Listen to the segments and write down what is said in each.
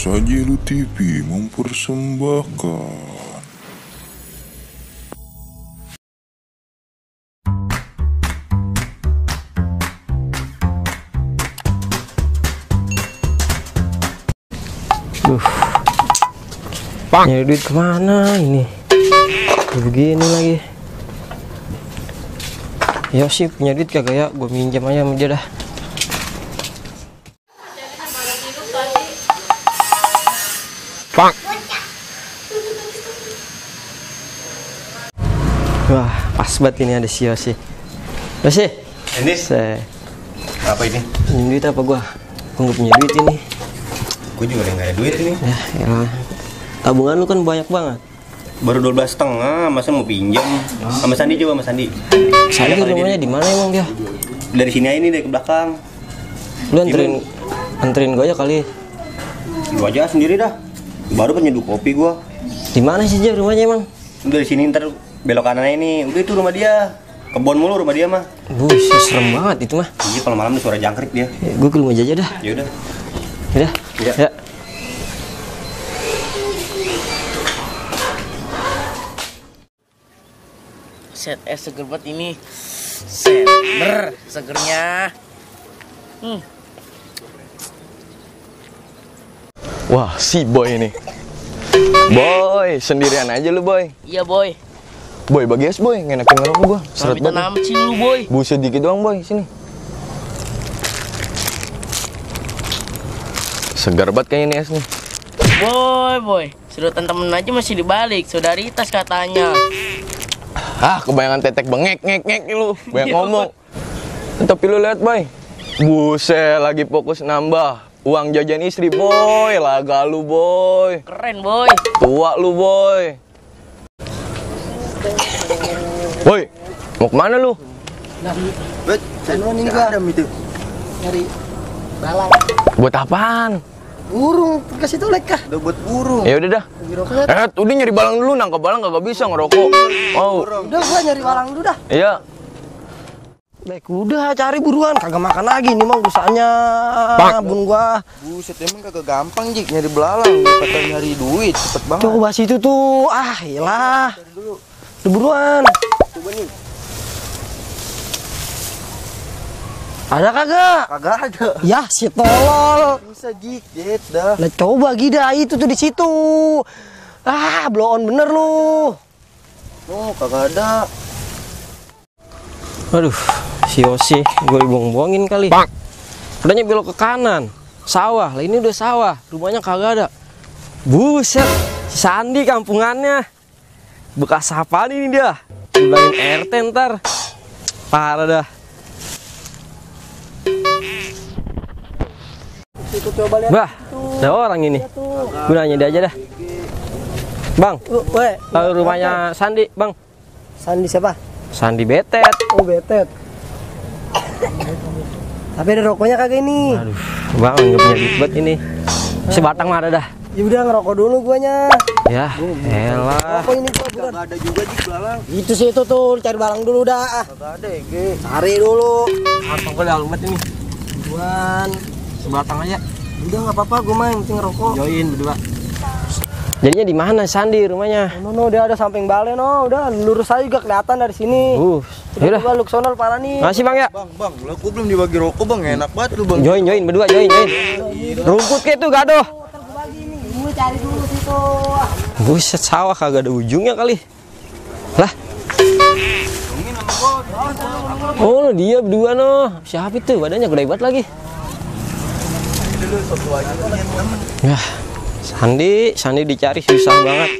Sajilu TV mempersembahkan. Nyari duit kemana ini? Begini lagi. Ya sih punya duit kagak ya? Gue minjam aja sama dia dah. Pak. Wah, pas banget ini ada si Yosi. Yosi. Ini apa ini? Ini duit apa gua? Gua nggak punya duit ini. Gue juga nggak ada duit ini. Ya. Tabungan lu kan banyak banget. Baru 12,5, masa mau pinjam? Sama Sandi coba, sama Sandi. Sandi rumahnya di mana emang dia? Dari sini aja nih, dari ke belakang. Lu anterin gua aja kali. Lu aja sendiri dah. Baru penyeduh kopi gua. Di mana sih dia rumahnya emang? Dari sini ntar belok kanan ini. Udah itu rumah dia. Kebon mulu rumah dia mah. Buset, serem banget itu mah. Iya, kalau malam tuh suara jangkrik dia. Ya, gua ke rumah aja dah. Ya udah. Ya. Ya. Set seger banget ini. Set segernya. Wah, si Boy ini. Boy, sendirian aja lu, Boy. Iya, Boy. Boy, bagi es, Boy. Ngenakin ngerokok gua. Seret Minta banget. namcil lu, Boy. Buset dikit doang, Boy. Sini. Segar banget kayaknya ini es nih. Boy. Sedotan temen aja masih dibalik. Saudaritas katanya. Ah, kebanyakan tetek bengek lu. Banyak ngomong. Tapi lu lihat, Boy. Buset, lagi fokus nambah uang jajan istri, Boy. Laga lu, Boy. Keren, Boy. Tua lu, Boy. Boy, mau kemana lu? Bet, ini gua ada itu. Nyari balang. Buat apaan? Burung, ke situ lek kah? Udah buat burung. Ya udah dah. Udah nyari balang dulu, nangkap balang kagak bisa ngerokok. Oh. Udah gua nyari balang dulu dah. Iya. Baik, udah cari buruan, kagak makan lagi nih mah usahanya. Bun gua. Buset, emang kagak gampang Jik nyari belalang. Kata nyari duit cepet banget. Coba situ tuh. Ah, iyalah. Udah buruan. Coba nih. Ada kagak? Kagak ada. Ya, si tolol. Bisa Jik, jet dah. Lah coba gida itu tuh di situ. Ah, blow on bener lu. Oh, kagak ada. Aduh, si Yosi, gue dibuang-buangin kali. Katanya belok ke kanan, sawah. Lah ini udah sawah, rumahnya kagak ada. Buset, si Sandi kampungannya. Bekas apaan ini dia? Dibilangin RT ntar. Parah dah. Situ coba lihat. Bah, ada orang ini. Gue nanya dia aja dah. Bang, Weh, tahu rumahnya Sandi, Bang? Sandi siapa? Sandi Betet. Oh, Betet. Tapi ada rokoknya kagak ini? Aduh, Bang, nggak punya duit buat ini. Sebatang mah ada dah. Ya udah ngerokok dulu guanya. Ya, elah. Rokok ini gua buruan. Kagak ada juga Jik belalang. Itu sih itu tuh, cari balang dulu dah. Kagak ada Ge. Cari dulu. Apa gue dalam banget ini? Buruan. Sebatang aja. Udah nggak apa-apa, gua mah yang penting ngerokok. Join berdua. Jadinya di mana Sandi rumahnya? No, dia ada samping balai no. Udah lurus aja juga kelihatan dari sini. Yaudah. Coba lu sono parah nih. Makasih Bang ya. Bang, lah gua belum dibagi rokok Bang, enak banget lu Bang. Join berdua, join. Rumput kayak itu gadoh. Ntar gua bagi nih. Gua cari dulu situ. Buset, sawah kagak ada ujungnya kali. Lah. Oh, dia berdua no. Siapa itu? Badannya gede banget lagi. Ya. Sandi dicari susah banget.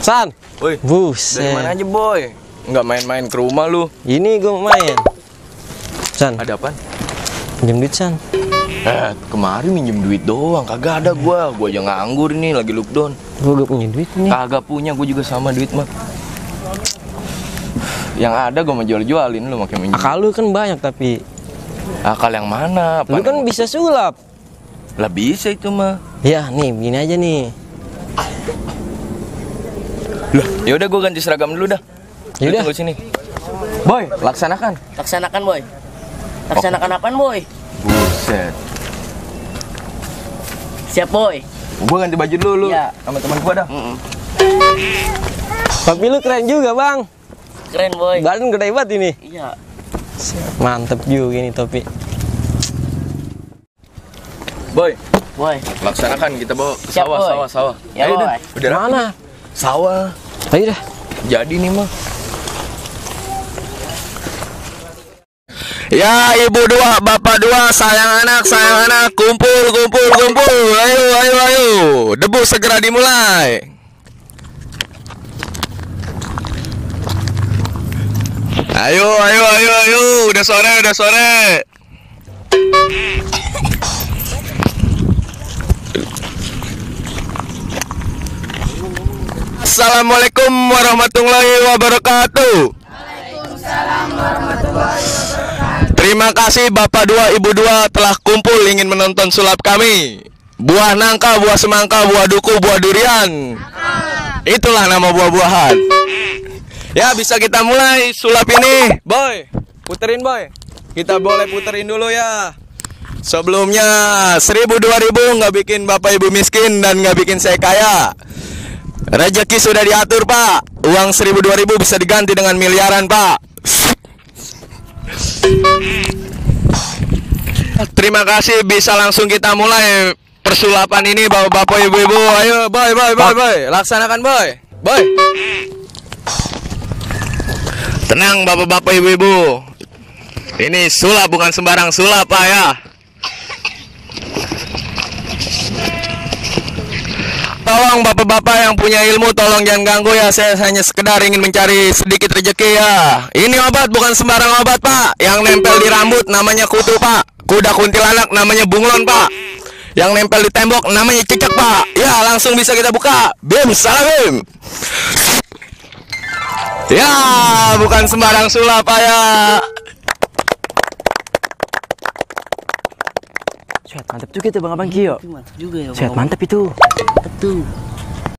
San. Woi, Buset. dari mana aja, Boy? Nggak main-main ke rumah lu. Ini gue mau main. San, Ada apaan? pinjam duit San. Kemarin minjem duit doang, kagak ada gua aja nganggur nih, lagi lockdown. Gue gak punya duit nih. Kagak punya, gua juga sama duit mah. Yang ada gua mau jual-jualin lu makin minjem. Akal lu kan banyak tapi Akal yang mana? lu kan bisa sulap. Lah bisa itu mah. Ya nih, begini aja nih. Lah, yaudah gua ganti seragam dulu dah. Lu Yaudah. tunggu sini. Boy, laksanakan. Laksanakan, Boy. Laksanakan apaan, Boy? Buset. Siap boy. Gua ganti baju dulu Iya. sama teman gua dah. Tapi lu keren juga bang. Keren boy. Badan gede banget ini. Iya. Mantep juga ini topi. Boy, Boy. laksanakan kita bawa ke Siap, boy. sawah. Ya, Ayo boy. dah. Udah rapi Mana? nih. Sawah. Ayo dah. Jadi nih mah. Ya ibu dua, bapak dua, sayang anak, kumpul. Ayo. Debus segera dimulai. Ayo. Udah sore. Assalamualaikum warahmatullahi wabarakatuh. Terima kasih Bapak dua, Ibu dua telah kumpul ingin menonton sulap kami. Buah nangka, buah semangka, buah duku, buah durian. Itulah nama buah-buahan. Ya bisa kita mulai sulap ini. Boy, puterin boy. Kita boleh puterin dulu ya. Sebelumnya 1000-2000 nggak bikin Bapak Ibu miskin dan nggak bikin saya kaya. Rezeki sudah diatur Pak. Uang 1000-2000 bisa diganti dengan miliaran Pak. Terima kasih, bisa langsung kita mulai persulapan ini bapak-bapak ibu-ibu. Ayo boy, laksanakan boy. Tenang bapak-bapak ibu-ibu. Ini sulap bukan sembarang sulap Pak ya. Tolong bapak-bapak yang punya ilmu tolong jangan ganggu ya. Saya hanya sekedar ingin mencari sedikit rezeki ya. Ini obat bukan sembarang obat Pak. Yang nempel di rambut namanya kutu Pak. Kuda kuntilanak namanya bunglon Pak. Yang nempel di tembok namanya cicak Pak. Ya langsung bisa kita buka. Bim salam bim. Ya bukan sembarang sulap Pak ya. Sehat mantep juga tuh bang abang Kio. Mantap juga ya. Sehat mantep itu. Betul.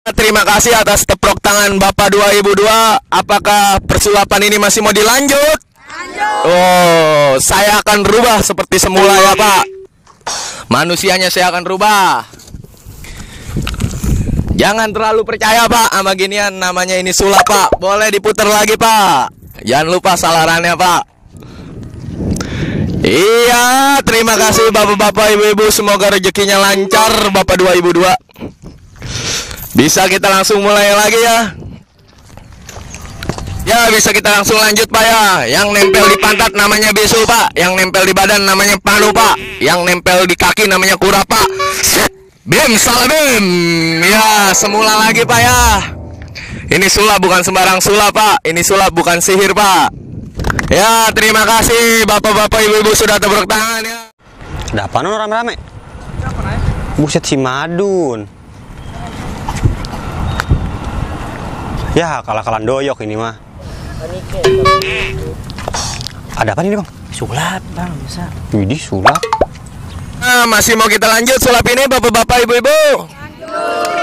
Terima kasih atas tepuk tangan Bapak dua Ibu dua. Apakah persulapan ini masih mau dilanjut? Oh, saya akan rubah seperti semula ya Pak. Manusianya saya akan rubah. Jangan terlalu percaya Pak sama ginian, namanya ini sulap Pak. Boleh diputar lagi Pak. Jangan lupa salarannya Pak. Iya, terima kasih bapak-bapak ibu-ibu. Semoga rezekinya lancar Bapak dua Ibu dua. Bisa kita langsung mulai lagi ya. Ya bisa kita langsung lanjut Pak ya. Yang nempel di pantat namanya bisul Pak. Yang nempel di badan namanya panu Pak. Yang nempel di kaki namanya kura Pak. Bim salah bim. Ya semula lagi Pak ya. Ini sulap bukan sembarang sulap Pak. Ini sulap bukan sihir Pak. Ya terima kasih bapak-bapak ibu-ibu sudah tepuk tangan ya. Ada apaan orang rame-rame? Buset si Madun. Ya kalah-kalan doyok ini mah. Ada apa ini bang? Sulap bang bisa. Widih sulap. Nah, masih mau kita lanjut sulap ini bapak-bapak ibu-ibu?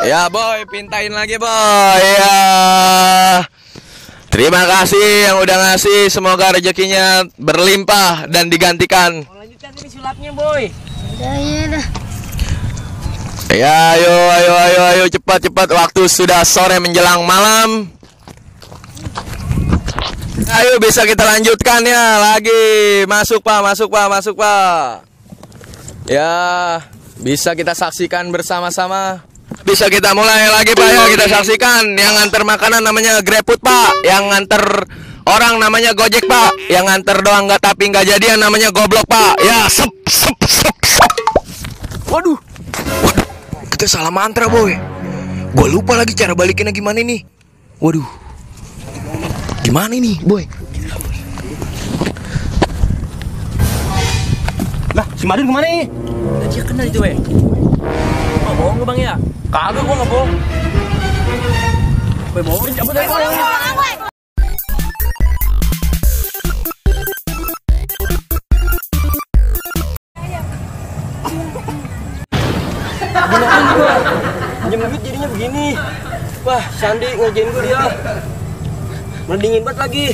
Ya boy, pintain lagi boy ya. Terima kasih yang udah ngasih, semoga rezekinya berlimpah dan digantikan. Mau lanjutkan ini sulapnya boy. Ya ayo cepat waktu sudah sore menjelang malam. Ayo bisa kita lanjutkan ya lagi. Masuk Pak. Ya bisa kita saksikan bersama-sama. Bisa kita mulai lagi Pak ya, kita saksikan. Yang nganter makanan namanya GrabFood Pak. Yang nganter orang namanya Gojek Pak. Yang nganter doang nggak tapi nggak jadian namanya goblok Pak. Ya sep. Waduh, kita salah mantra boy. Gua lupa lagi cara balikinnya gimana nih. Waduh, gimana nih boy? Lah, si Madun kemana nih? Dia kenal itu weh. Oh, bohong lu bang ya? Kagak, gua nggak bohong. Boy bohong. Cabut dari bohong. Pinjam duit jadinya begini. Wah, Sandi ngerjain gue dia. Mendingin banget lagi.